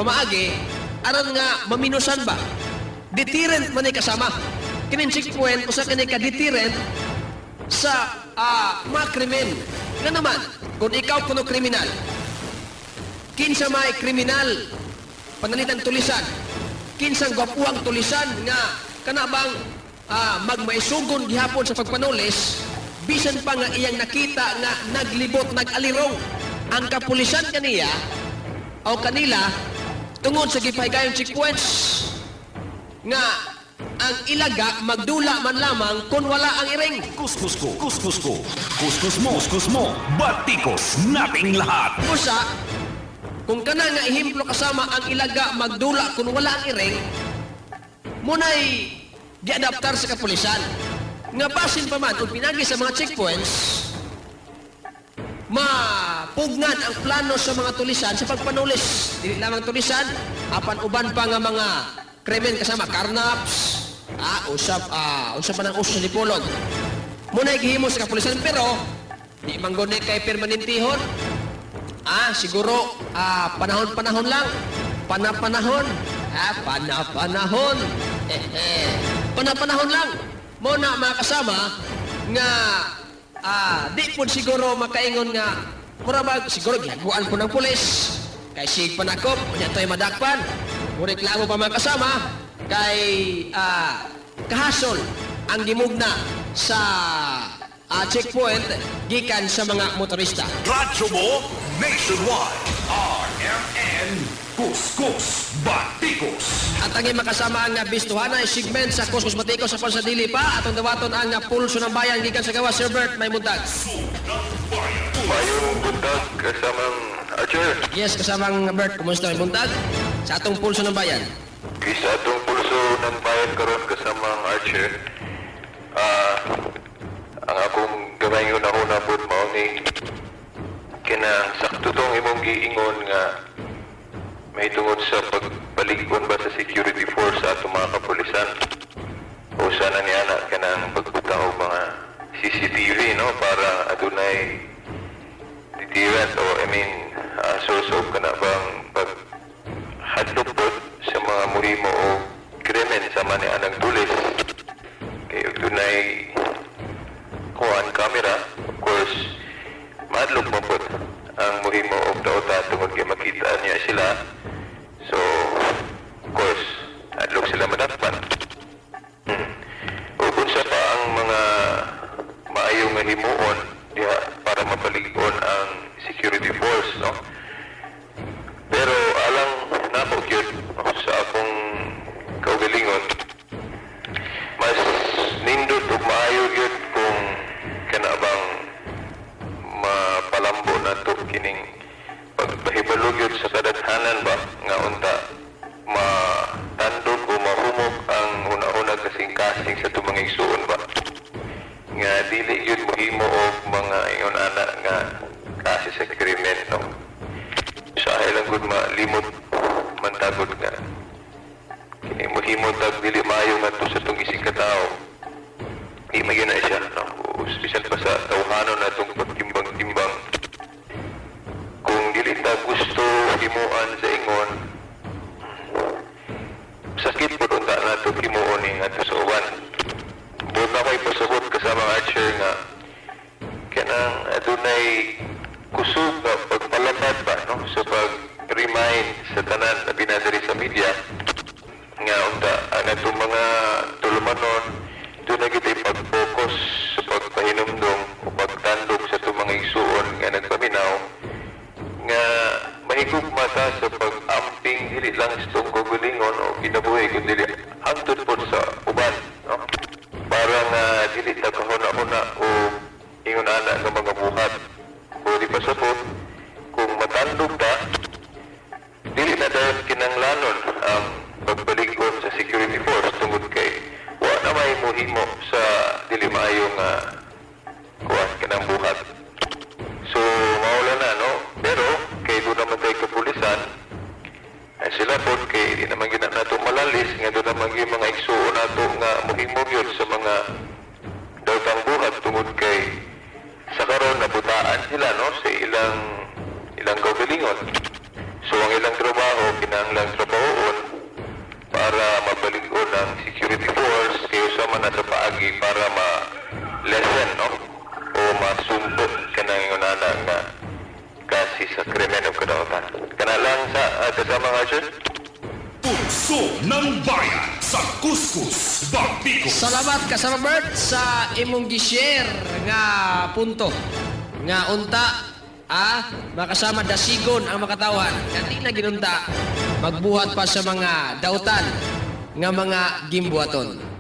pamaagi aron nga maminusan ba. Deterrent man ni, kasama. Kining checkpoint usa kini ka deterrent sa mga krimen. Nga naman, kung ikaw kuno kriminal, kinsa may kriminal, pananitang tulisan, kinsang gwapuang tulisan nga kana bang magmaisugon gihapon sa pagpanulis, bisan pa nga iyang nakita nga naglibot, nagalirong ang kapulisan kaniya o kanila tungod sa gipahigayong checkpoints nga ang ilaga magdula man lamang kung wala ang iring. Kuskus ko, kuskus ko, kuskus mo, kuskus mo, batikos nating lahat. Usa, kung kana nga ehemplo, kasama, ang ilaga magdula kung wala ang iring, muna'y giadaptar sa kapulisan. Nga basin pa man, kung pinagi sa mga checkpoints, mapugnan ang plano sa mga tulisan sa pagpanulis. Dili lamang tulisan, apan uban pa nga mga krimen, kasama, carnaps, usap, unsa pa nang uso sa Dipolog. Muna'y gihimo sa kapulisan, pero di man gud ni kay permanentihon. Siguro panahon-panahon lang. Panapanahon. Panapanahon. Ehe. Panapanahon lang. Mo na, mga kasama, nga di po siguro makaingon nga mura ba siguro gihaguan po ng pulis. Kay sig panakop, unya to'y madakpan. Mureklamo pa, mga kasama, kay kahasol ang gimugna sa checkpoint gikan sa mga motorista. Radyo mo nationwide. RMN Kuskus Batikos. At ang makasama ang bistuhana ay segment sa Kuskus Batikos sa Pansadili pa atong dawaton ang pulso ng bayan gikan sa gawas. Sir Bert, may buntag. Mayong buntag, kasamang Archer. Yes, kasamang Bert, kumusta, may buntag sa atong pulso ng bayan? Sa atong pulso ng bayan karon, kasamang Archer. Ang akong gamay una-una po mao ni kinang sakto tong imong giingon nga may tungod sa pagpalig-on ba sa security force sa atong mga kapulisan. O sana niya na kanang pagbutang og mga CCTV, no, para adunay deterrent o, I mean, source of kana bang pag hadlok pod sa mga muhimo o krimen sa man ni anang tulis kay og dunay kuan camera, of course mahadlok mo pod ang muhimo og dauta tungod kay makita niya sila. So of course hadlok sila madakpan. O unsa pa ang mga maayo nga himuon diha para mapalig-on ang security force, no? Pero alang nako gyud, no, sa akong kaugalingon, mas nindot ug maayo gyud kung kana bang mapalambo nato kining pagpahibalo gyud sa kadaghanan ba nga unta matandog o mahumog ang una-una kasing-kasing sa atong mga igsuon ba nga dili gyud mohimo og mga ingon ana nga klase sa krimen, no? Sa lang gud malimot man tagod nga kini mohimo tag dili maayo ngadto sa atong isig katao, di man gyud na siya, no? Bisan pa sa tawhanon natong pagtimbang-timbang, kung dili ta gusto himuan sa ingon, sakit po unta nato himuon ni ngadto sa uban. Buot na ko'y pasabot, kasama Archer, nga kanang adunay kusog nga pagpalapad ba, no, sa pag-remind sa tanan na binadiri sa media nga unta ang atong mga tulumanon doon na kita pag-focus sa pagpahinumdong o pagtandog sa atong mga igsuon nga nagpaminaw nga mahigugma ta sa pag-amping dili lang sa itong kaugalingon o kinabuhi kundi hangtod po sa uban, no, para nga dili ta kahuna-huna o ingon ana nga mga buhat o di pa sapot kung matandog ta, dili na dayon kinanglanon ang pagbalig-on sa security force tungod kay wa na may muhimo sa dili maayo nga kuan kanang buhat. So maula na, no? Pero kay doon naman tayo kapulisan ay sila po kay di naman gina nato malalis nga doon naman yung mga igsuon nato nga muhimo gyud sa mga daotang buhat tungod kay sa karon nabutaan sila, no, sa ilang ilang kaugalingon. So ang ilang trabaho kinahanglan mabalig-on ang security force kay usa man na sa paagi para ma-lessen, no, o masumbo kanang ingon ana nga kasi sa krimen o kadautan. Kana lang sa kasama nga, sir. Pulso ng bayan sa Kuskus Batikos. Salamat, kasama Bert, sa imong gi-share nga punto. Nga unta makasama dasigon ang makatawhan. Dili na ginunta magbuhat pa sa mga dautan nga mga gimbuhaton.